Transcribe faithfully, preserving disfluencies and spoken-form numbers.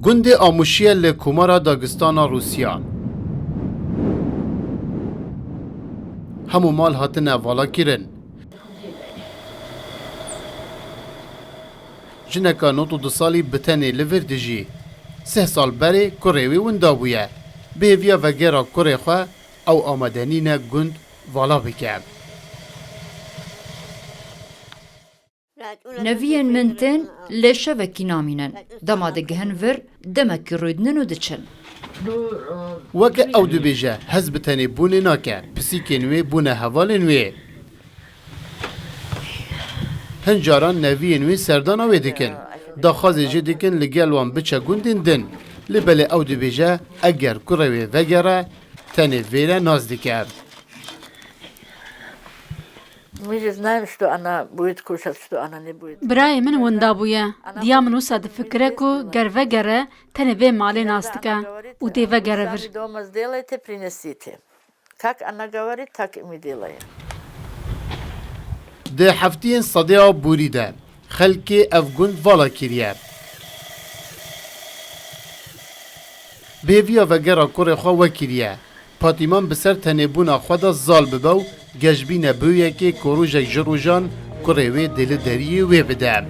Gundê Amûşiye li Komara Dagistana Rûsya. Hemû mal hatine valakirin. Jineka nod û du salî bi tenê li vir dijî. Sih sal berê kurê wê winda bûye. Bi hêviya vegera kurê xwe ew amade nîne gund vala bike. Neviyên min tên lê şevekî namînin. Dema digihin vir, demekî rûdinin û diçin. Weke ew dibêje, hez bi tenê bûnê nake, pisîkên wê bûne hevalên wê. Hin caran neviyên wê serdana wê dikin. Daxwazê jê dikin li gel wan biçe gundên din. Lê belê ew dibêje, eger kurê wê vegere, tenê vêre nas dike. Мы же знаем, что она будет кушать, что она не будет. Birayê min winda bûye. Diya min wisa difikire ku ger vegere, tenê vê malê nas dike û dê vegere vir. Сами дома сделайте, принесите. Как она говорит, так и мы делаем. Di heftiyên sedê a borî de xelkê ev gund vala kiriye. Bi hêviya vegera kurê xwe wekiriye. Patîman bi ser tenêbûna xwe de zal bibe û geş bîne bûyekê ku rojek ji rojan kurê wê dê li deriyê wê bide.